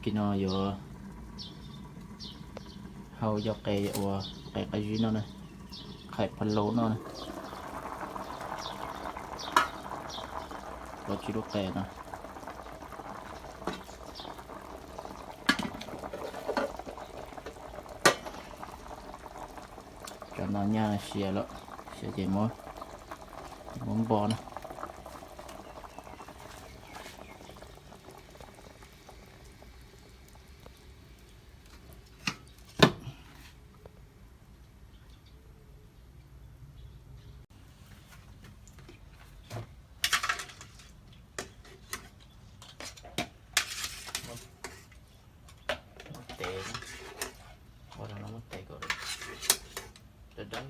Li no yuav hau yog qe ua qe qab zib no na, qhaim pha lau no na, plaub tsib lub qe no. Cov no nyaj siav lawm, siav ces muab, muab npo na. Muab tes, ua rau no muab tes kom dawb dawb.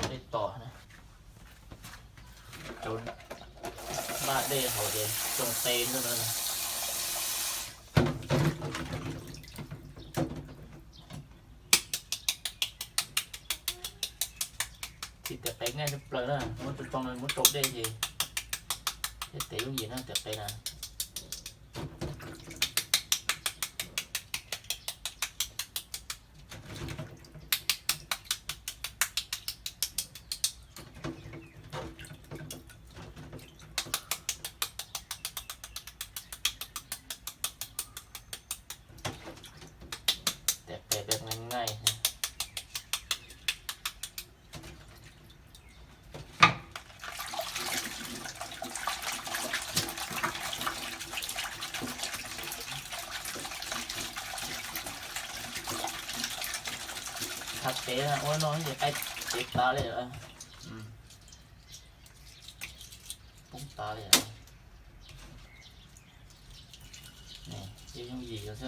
Dej tos na, rau npaj dej haus ces tsoo qe ntawm no. Thim tes qe nqaij tshaj plaws na, muab tsoo tsoo no muab rau dej ces thiaj tes yooj yim na tes qe na. Tes qe peb nqaij nqaij. Thab tes ua no ces qaij tes tas li lawm. Poob tas li. Yooj yim xwb.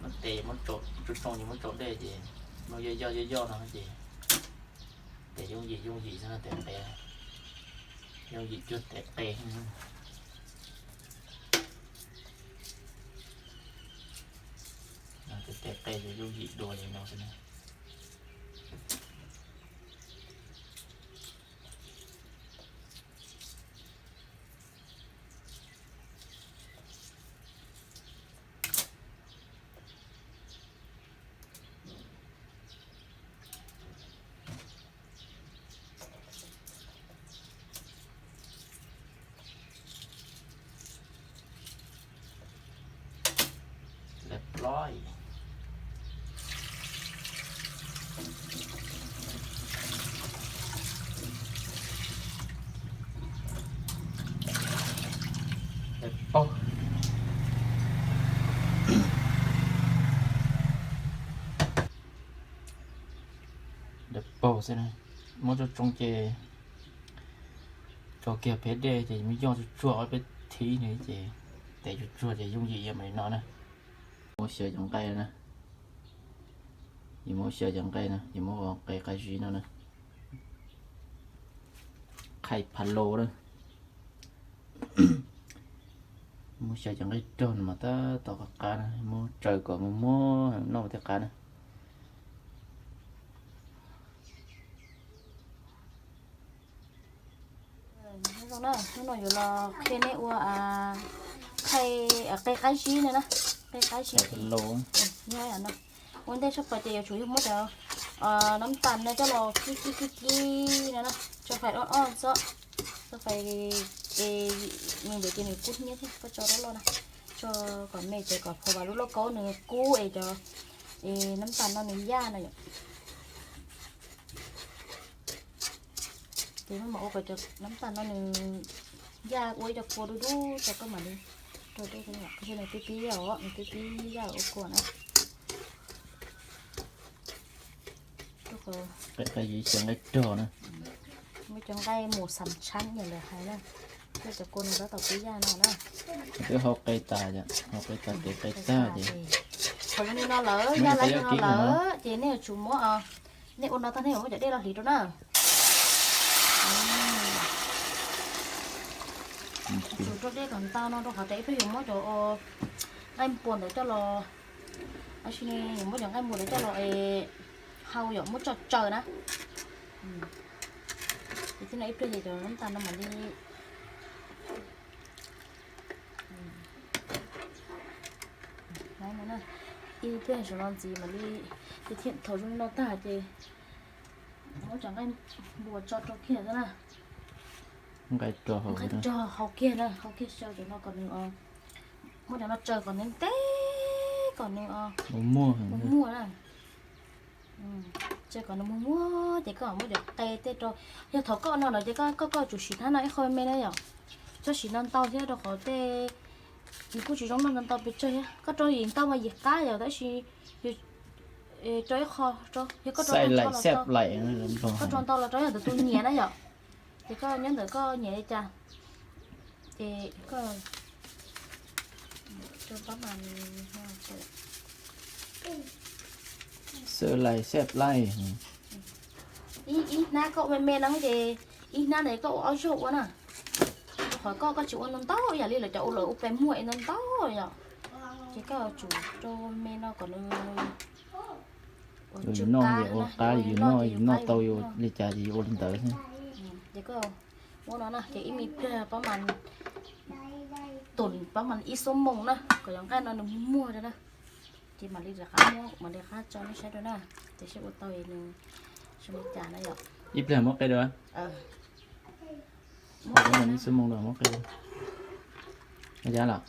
Muab tes, muab tsoo tsoo ces muab rau dej ces no yoj yoj yoj yoj no ces tes yooj yim yooj yim xwb no tes qe, yooj yim cuag tes qe. Tes qe ces yooj yim dua li no xwb na. Lawv plob. Lawv paug. Lawv paug xwb na. Muab tsoo tsoo ces tso kiag peb dej ces muab yoj tsuag tsuag ob peb thib no ces tes tsuag tsuag ces yooj yim yog mam li no na. Muab xyaw cov nqaij na. Yus muab xyaw cov nqaij na, yus muab ua qe qab zib no na. Qhaij pha lau na. Muab xyaw cov nqaij rog no mas tab tom qab qab na, muab tsaws kom muag muag noj mas thiaj qab na. Hnub no yuav los qhia nej ua qhaij, qe qab zib no na, qe qab zib. Ua ntej tshaj plaws ces yuav tsum yog muab cov nab tas no coj los kib kib kib kib no na, tso fais ob ob xwb, tso fais es nws ntawd ces nws kub hnyiab thiab, koj tso loj loj na, tso kom me ces kom phua vas lub lauj kaub nws kub es cov nab tas no nws yaj no yom. Ces maj mam ua kom cov nab tas no nws yaj ua ib co kua dub dub tso koj mam li rau dej, nws tib tib yaj os, nws tib tib yaj ua kua na. Qe qab zib xyaw nqaij rog na. Muab cov nqaij mus xam tshab yam lawv hais na, thiab cov kua no tab tom pib yaj no na. Twb hau qe tas, hau qe tas tes qe tag ces. Qhov zoo li no lawm, yaj li no lawm ces nej yuav tsum muab Nej ua no tag nej yuav muab cov dej los hliv rau na. Tsum rau dej kom ntau no rau qhov tias ib pliag yuav muab cov nqaij npua ntawd coj los, tab sis yuav muab cov nqaij npua ntawd coj los es hau yom, muab tso tsaws na. Ces thiab no ib pliag ces cov nab tas no mam li, ib pliag saum no ntxiv mam li, ces thiab thaum zoo no tag ces muab cov nqaij npua tso rau kiag xwb na. Nqaij rog hau kiag na, hau kiag xyaw cov no kom nws, muab cov no tsaws kom nws ntev, kom nws muag muag na. Tsaws kom nws muag muag ces koj muab cov qe tej rau. Yog thaum koj ua no lawm ces koj, koj, koj tsum siv hnab no ib qho me me na yom. Txhob siv ntau ntau thiab rau qhov tej, nws kuj tsis zoo noj ntau ntau pes tsawg thiab. Koj rau yim ntau mas yim qab yom, tab sis rau ib qho, yog koj rau ntau los rau, koj rau ntau los rau yog ntawm tus nyiam na yom. Ces koj nyob ntawm koj nyiam li cas. Ces koj rau pab mas, xab lais xab lais. Ib, ib hnab koj ua me me no ces ib hnab ntawd koj ua ob zaug ua na. Rau qhov koj, koj tsis ua ntau ntau ib yam li lawv cov ua, lawv ua pes muag es ntau ntau yom. Ces koj tsum rau me no kom nws ua, yus noj yus ua qab, yus noj yus noj tau yus li cas ces yus ua li ntawd xwb. Ces koj ua no na ces ib me pliag pab mas, tum pab mas ib xuab moos na kom cov nqaij no nws muag rau na. Ces mam li rov qab muab, mam li rov qab tso nej saib rau na. Ces seb ua tau nws zoo li cas na yom. Ib pliag muab qe dua. Ib xuab moos los muab qe dua. Yav lawm.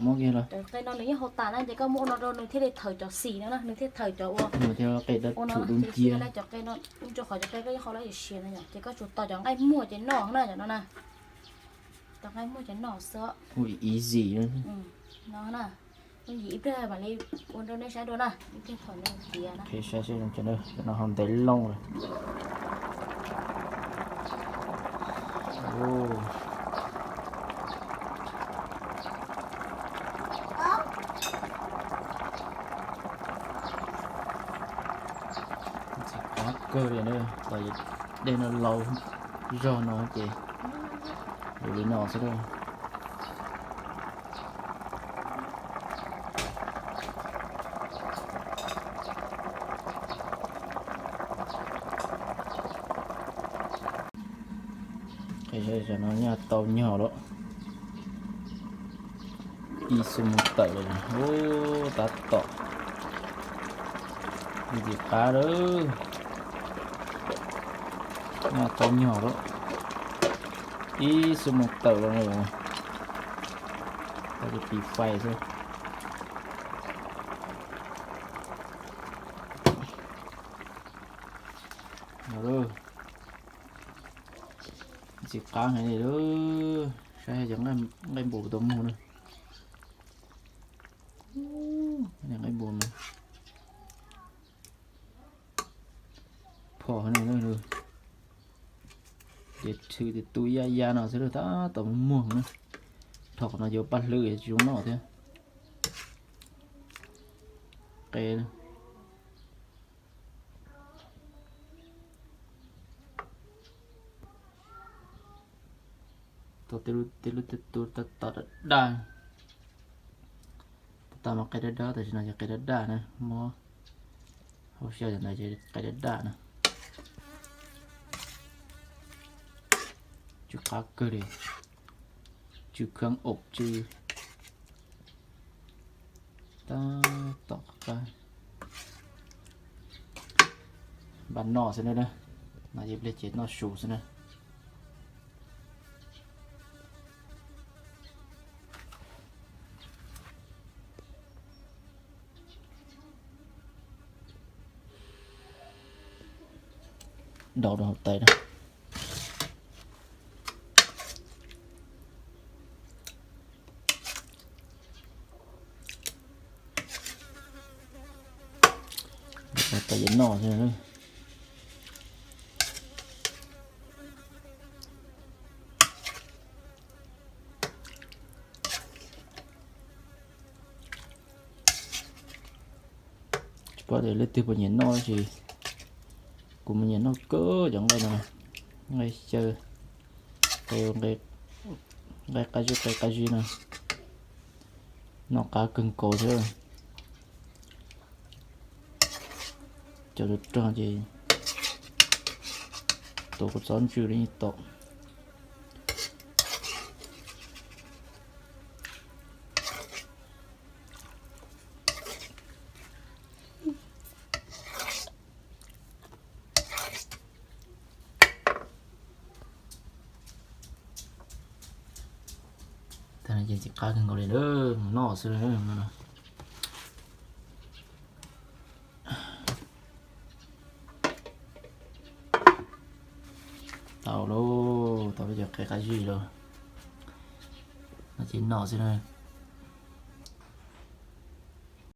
Muab kiag los. Qe no nws yeej hau tas na, ces koj muab ua no rau nws thiaj li thawm cov xim no na, nws thiaj thawm cov ua, ua no qe dub nciab. Cov qe no, rau qhov cov qe koj yeej hau lawm siav na yom, ces koj tsuas tos cov nqaij muag ces noj na, cov no na. Tos nqaij muag ces noj xwb. Ua easy na. No na. Ua yim ib pliag mam li ua rau nej saib dua na, ib pliag thaum nws tiav na. Saib seb cov no ho ntev loo lawm. Ntxim qab kawg li na, los dej no laus zog no ces yuav li no xwb. Qe no nyaj tau nyog lawm. Ib xuab moos tawm lawm, tab tom ntxim qab lawm. Nyaj tau nyog lawm, ib xuab moos tawm lawm. Tau tus pis fais xwb. Ntxim qab heev li lawm, saib cov nqaij npua puas tau muag na. Nqaij npua mas phom heev li. Ces tshwm tus tu ya ya no xwb tab tom muag na. Dhau qhov no yuav paj hlwb tsis zoo noj thiab. Qe Tau tej lub tej lub tej tu tab tom daj daj, tab tom mas qe daj daj, tam sim no ces qe daj daj na, muab hauv xyaw ntawd ces qe daj daj na. Tsw qab kawg li, tsw kheej ob tsw. Tab tom qab npaj noj xwb na, no ces pliag ces noj su xwb na. Dau rau hauv tais na. Tais yuav noj xwb. Pom tias leej twg puas nyiam noj tsis, kuv mas nyiam noj kawg cov nqaij no, nqaij xyaw, nqaij qab zib, nqaij qab zib no, noj qab kawg nkaus thiab. Cov rog ces tuav kuv txhob ntsws li tau. Ces ntxim qab kawg nkaus li, mus noj xwb. Tau lauj, tau peb cov qe qab zib lauj. No ces noj xwb na.